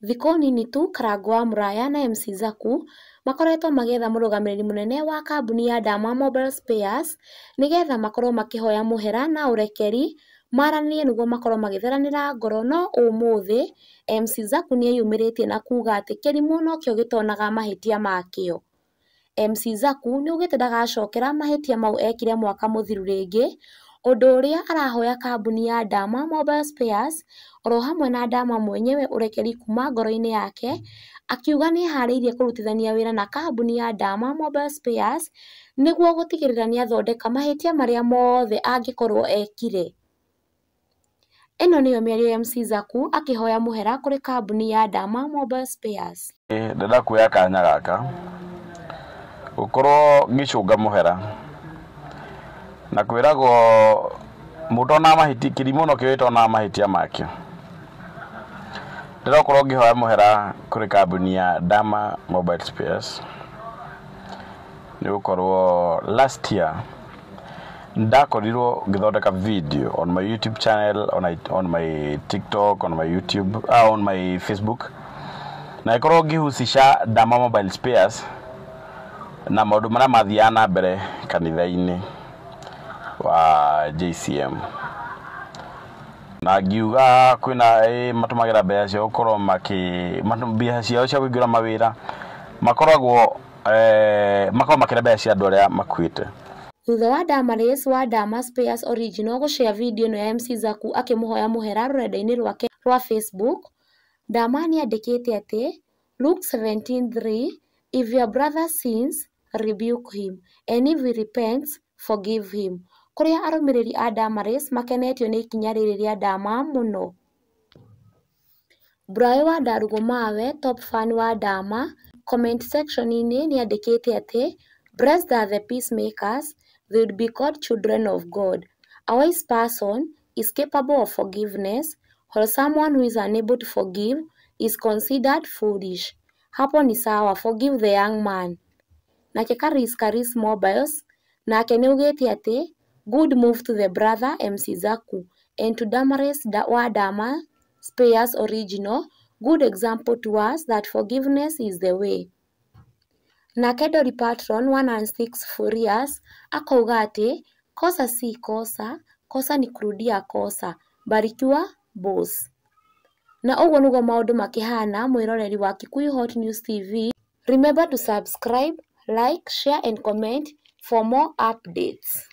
Thikũ nini tu Karangũ wa Mũraya na MC Zaku makoretwo magĩetha mũrũgamĩrĩri mũnene wa kambuni ya Dama Mobile Spares nĩgetha makorwo makĩhoya mũhera na ũrekeri maranĩrie nĩguo makorwo magĩtheranĩra ngoro. No ũmũthĩ MC Zaku nĩeyumĩrĩtie na kuga atĩ kĩrimũ nokĩo gĩtonaga mahĩtia makĩo. MC Zaku nĩaugĩte ndagacokera mahĩtia mau ekire mwaka mũthiru rĩngĩ, ũndũ ũrĩa arahoya kambuni ya Dama Mobile Spares oro hamwe na Dama mwenyewe ũrekeri kuma ngoro-inĩ yake, akiuga nĩeharĩirie kũrutithania wĩra na kambuni ya Dama Mobile Spares nĩguo gũtigĩrĩra nĩathondeka mahĩtia marĩa mothe angĩkorwo ekire. Ĩno nĩyo mĩario ya MC Zaku akĩhoya mũhera kũrĩ kambuni ya Dama Mobile Spares. Ndĩrenda kuoya kanya gaka gũkorwo ngĩcũnga mũhera na kwĩragwo mũndũ ona mahĩtia, kĩrimũ nokĩo gĩtonaga mahĩtia makĩo. Ndĩrakorwo ngĩhoya mũhera kũrĩ kambuni ya Dama Mobile Spares nĩ gũkorwo last year ndakorirwo ngĩthondeka video on my YouTube channel, on my TikTok, on my YouTube, on my Facebook, na ĩkorwo ngĩhusisha Dama Mobile Spares na maũndũ marĩa mathiaga na mbere kanitha-inĩ wa JCM, na ngiuga kwĩna matũmagĩra mbeca ciao gũkorwo makĩ mbeca ciao cia kũingĩra mawĩra makoragwo makoragwo makĩrĩa mbeca cia andũ arĩa makuĩte. Thutha wa Damaris wa Dama Spares Original gũshare video ĩno ya MC Zaku akĩmũhoya mũhera rũrenda-inĩ rwake rwa Facebook, Dama nĩandĩkĩte atĩ Luke 17:3, "If your brother sins, rebuke him, and if he repents, forgive him," kũrĩa arũmĩrĩri a Damaris makenetio nĩ ikinya rĩrĩ rĩa Dama mũno. Brayo wa Ndarugo Mawe, top fan wa Dama, comment section-inĩ nĩandĩkĩte atĩ "Blessed are the peacemakers, they will be called children of God. A wise person is capable of forgiveness, while someone who is unable to forgive is considered foolish." Hapo ni sawa, forgive the young man. Nake Karis Karis Mobiles nake nĩaugĩte atĩ "Good move to the brother MC Zaku and to Damaris wa Dama Spares Original, good example to us that forgiveness is the way." Nake Dolly Patron 106 Furious akauga atĩ "Kosa si kosa, kosa ni kurudia kosa, barikiwa boss." Na ũguo nĩguo maũndũ makĩhana mwĩroreri wa Kikuyu Hot News TV. Remember to subscribe, like, share and comment for more updates.